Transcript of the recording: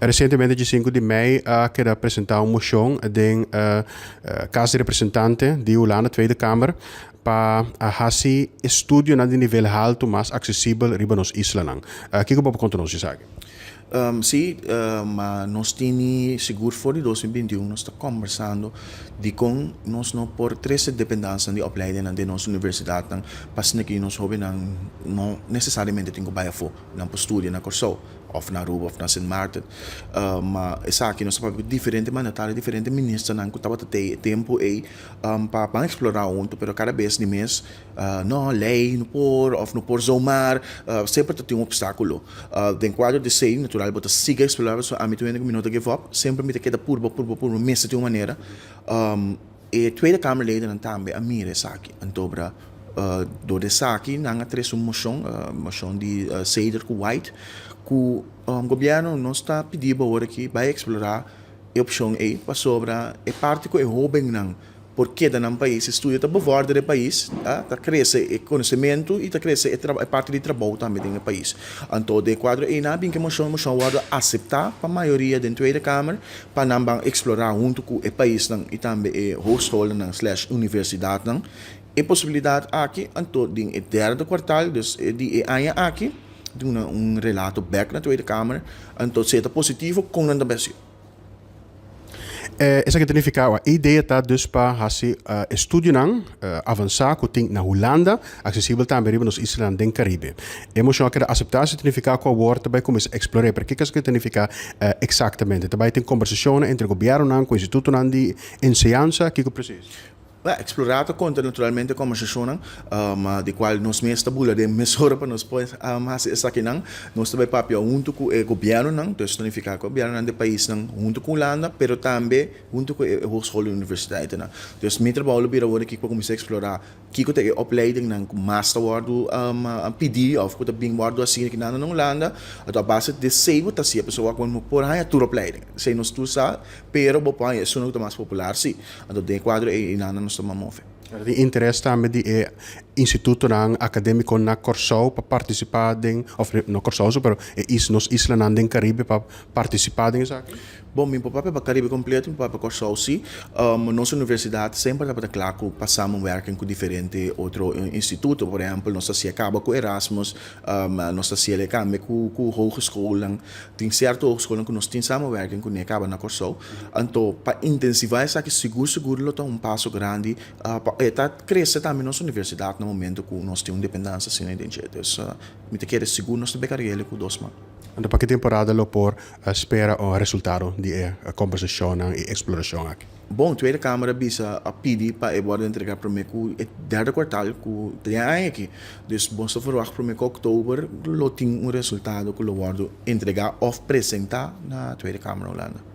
Resientemente dje sinku di mei a keda presentá un moshon den Kas di Representante di Hulanda, Tweede Kamer, pa hasi estudionan di nivel haltu mas aksesibel riba nos islanan. Kiko bo por konta nos di esaki? Sí, ma nos tini sigur for di 2021 nos ta kombersando dikon nos no por trese dependansanan di opleidennan den nos universidatnan pa asina ki nos hobennan no nesesariamente tin ku bai afó, nan por studia na Kòrsou òf na Aruba òf na Sint Maarten. Ma esaki nos ta papia ku diferente mandatario, diferente ministernan ku tabata tei e tempu ei pa ban eksplorá huntu, pero kada bes di mes No, lei no por of no por zomaar, semper ta tin un obstáculo. Den cuadro di esey, natural bo ta sigui explora pasobra ami ta un hende cu mi no ta give up, semper mi ta keda purba, purba, purba, mester tin un manera. E Tweede Kamerledennan tambe a mira esaki, antobra door di esaki nan a trece un mocion, mocion di Seder cu White, cu gobierno nos ta pidi bo awor aki bay explora e opcion ey pasobra e parti cu e hobennan por keda nan pais, e studio ta bevordera e pais, ta crece e conocemento y ta crece e parti di trabou tambe den e pais. Anto den e cuadro ey nan a bin cu e mocion, e mocion a wordo acepta pa mayoria den Tweede Kamer pa nan ban explora hunto cu e paisnan y tambe e hogescholennan slash universidadnan e posibilidad aki. Anto den e derde kwartaal, dus di e aña aki, duna un relato bek na Tweede Kamer, anto si e ta positivo con nan ta bay haci. Esaki ta nifiká e idea ta dus pa hasi estudionan avansá ku tin na Hulanda aksesibel tambe riba nos islanan den Karibe. E moshon a keda aseptá, esaki ta nifiká ku awor ta bai kuminsá eksplor'é. Pero kiko esaki ta nifiká eksaktamente? Ta bai tin kombersashonnan entre gobièrnunan ku institutonan di enseñansa? Kiko presis? Bueno, explorá ta konta naturalmente kombersashonnan di kual nos mes ta bula den mesora pa nos por hasi esakinan. Nos ta bai papia huntu ku e gobièrnunan, dus ta nifiká ku e gobièrnunan di e paisnan huntu ku Hulanda, pero tambe huntu ku e hogeschool i universiteitennan. Dus mi trabou lo bira awor aki pa kuminsá eksplorá kiko ta e opleidingnan ku mas ta wòrdu pidí òf ku ta bin wòrdu hasi akinan na Hulanda. Anto a base di esei bo ta hasié pasobra wak bo no por haña tur opleiding. Esei nos tur sa, pero bo por haña esunnan ku ta mas popular sí. Anto den e kuadro ei einan nos ta move. Ta tin interes tambe di e institutonan akadémiko na Kòrsou pa partisipá den, òf no Kòrsou so, pero e is nos islanan den Karibe pa partisipá den esaki? Bon, mi por papia pa Karibe kompleto, mi por papia pa Kòrsou sí. Nos universidat semper tabata kla ku pa samenwerking ku diferente otro instituto. Por ehèmpel, nos ta hasié kaba ku Erasmus, nos ta hasié tambe ku hogeschoolnan. Tin sierto hogeschoolnan ku nos tin samenwerking kuné kaba na Kòrsou. Anto pa intensivá esaki sigur sigur lo ta un paso grandi pa e ta krese tambe nos universidat na momento ku nos tin un dependansia asina den dje. Dus mi ta kere sigur nos ta bek ariel ku dos man. Anto pa ki temporada lo por spera un resultado di e kombersashonnan i eksplorashon aki? Bon, Tweede Kamer a bisa a pidi pa e wòrdu entregá promé ku e derde kwartal ku ta den aña aki. Dus bo ta verwagt promé ku òktober lo tin un resultado ku lo wòrdu entregá òf presentá na Tweede Kamer Hulanda.